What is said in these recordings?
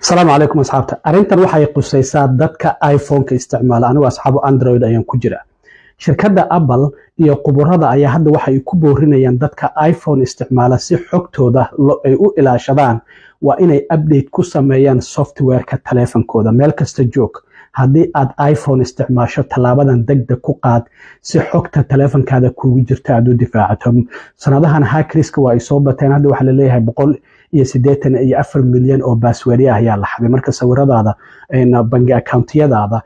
Asalaamu calaykum asxaabta. Arrintan waxay qusaysaa dadka iPhone-ka isticmaala. Anigu, asxaabu, Android ayaan ku jira. Shirkadda Apple iyo khuburada ayaa hadda waxay ku boorinayaan dadka iPhone isticmaala, si xogtooda ay u ilaashadaan, waa inay update ku sameeyaan software-ka taleefankooda. Meel kasta joog, haddii aad iPhone isticmaasho, tallaabadan degdeg ku qaad si xogta taleefankaada kuugu jirta aad u difaacato. Sanadahan hackers-ka waa ay soo bateen. Hadda waxaa laleeyahay 184 milyan oo password-ya ayaa la xaday. Marka sawiradaada, bangi account-iyadaada,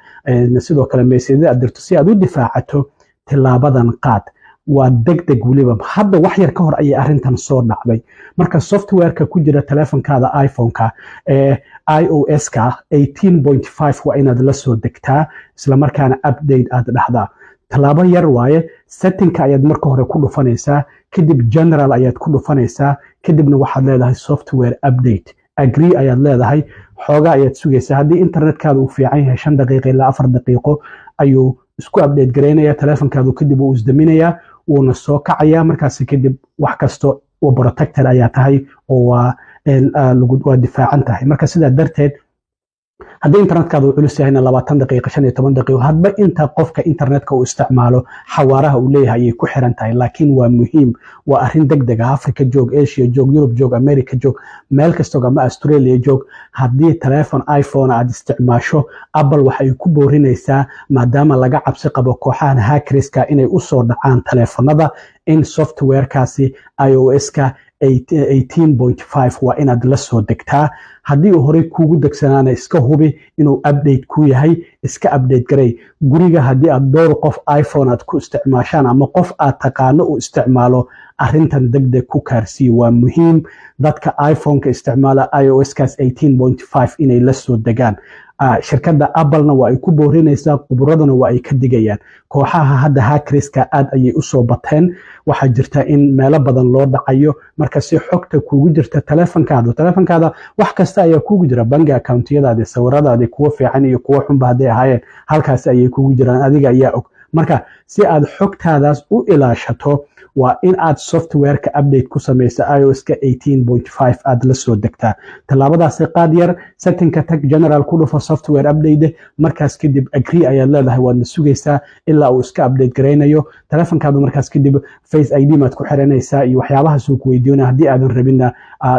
sidoo kale message-yada aad dirto, si aad u difaacato, tillaabadan qaad. Waa deg deg. Weliba hadda wax yar ka hor ayay arrintan soo dhacday. Marka software-ka ku jira taleefankaada iPhone-ka ee iOS-ka 18.5 waa inaad la soo degtaa, islamarkaana update aad dhahdaa. Tallaabo yar waaye. Setting-ka ayaad marka hore ku dhufanaysaa, kadib general ayaad ku dhufanaysaa, kadibna waxaad leedahay software update, agree ayaad leedahay. Xoogaa ayaad sugaysaa. Haddii internetkaada uu fiican yahay, 5 daqiiqo ilaa 4 daqiiqo ayuu isku update garaynaya taleefonkaadu. Kadib wuu isdaminayaa, wuuna soo kacayaa. Markaasi kadib wax kasto oo protected ayaa tahay oo waa difaacan tahay. Marka sidaa darteed, haddii internetkaada uu culus yahayna, 20 daqiiqo, 15 daqiiqo, hadba inta qofka internetka uu isticmaalo xawaaraha uu leeyahay ayay ku xiran tahay. Laakiin waa muhiim, waa arrin deg deg ah. Africa joog, Asia joog, Yurub joog, America joog, meel kastoo ama Australia joog, haddii taleefon iPhone aad isticmaasho, Apple waxay ku boorinaysaa, maadaama laga cabsi qabo kooxahan hackers-ka inay usoo dhacaan taleefonada, in software-kaasi iOS-ka 18.5 waa inaad la soo degtaa. Haddii uu horey kuugu degsanaana, iska hubi inuu update ku yahay, iska update garay. Guriga haddii aad dhowr qof iPhone aad ku isticmaashaan ama qof aad taqaano uu isticmaalo, arrintan degdeg ku kaarsiiya. Waa muhiim dadka iPhone-ka isticmaala iOS-kaas 18.5 inay la soo degaan. Shirkadda Applena waa ay ku boorinaysaa, khuburaduna waa ay ka digayaan. Kooxaha hadda hackers-ka aad ayay usoo bateen. Waxaa jirta in meelo badan loo dhacayo. Marka si xogta kuugu jirta taleefonkaada, wax kasta ayaa kuugu jira, bangi account-iyadaadi, sawiradaadi, kuwo fiican iyo kuwo xunba hadday ahaayeen, halkaasi ayay kuugu jiraan, adiga ayaa og. Marka si aad xogtaadaas u ilaashato, waa in aad software-ka update ku samaysa, iOS-ka 18.5 aad la soo degtaa. Tallaabadaasi qaad yar. Setting-ka tag, general ku dhufo, software update. Markaas kadib agree ayaad leedahay, waadna sugaysaa ilaa uu iska update garaynayo telefonkaadu. Markaas kadib Face ID maad ku xiranaysaa iyo waxyaabahaas uu ku weydiinaya. Haddii aadan rabinna,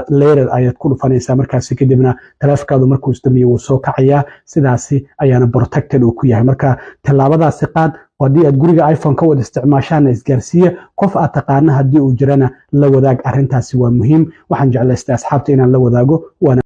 later ayaad ku dhufanaysaa. Markaasi kadibna telefonkaadu markuu isdamiyo wuu soo kacayaa, sidaasi ayaana protected uu ku yahay. Marka tallaabadaasi qaad. Haddii aad guriga iPhone ka wada isticmaashaana, isgaarsiiya. Qof aad taqaana haddii uu jirana, la wadaag. Arrintaasi waa muhiim. Waxaan jeclaystay asxaabta inaan la wadaago waana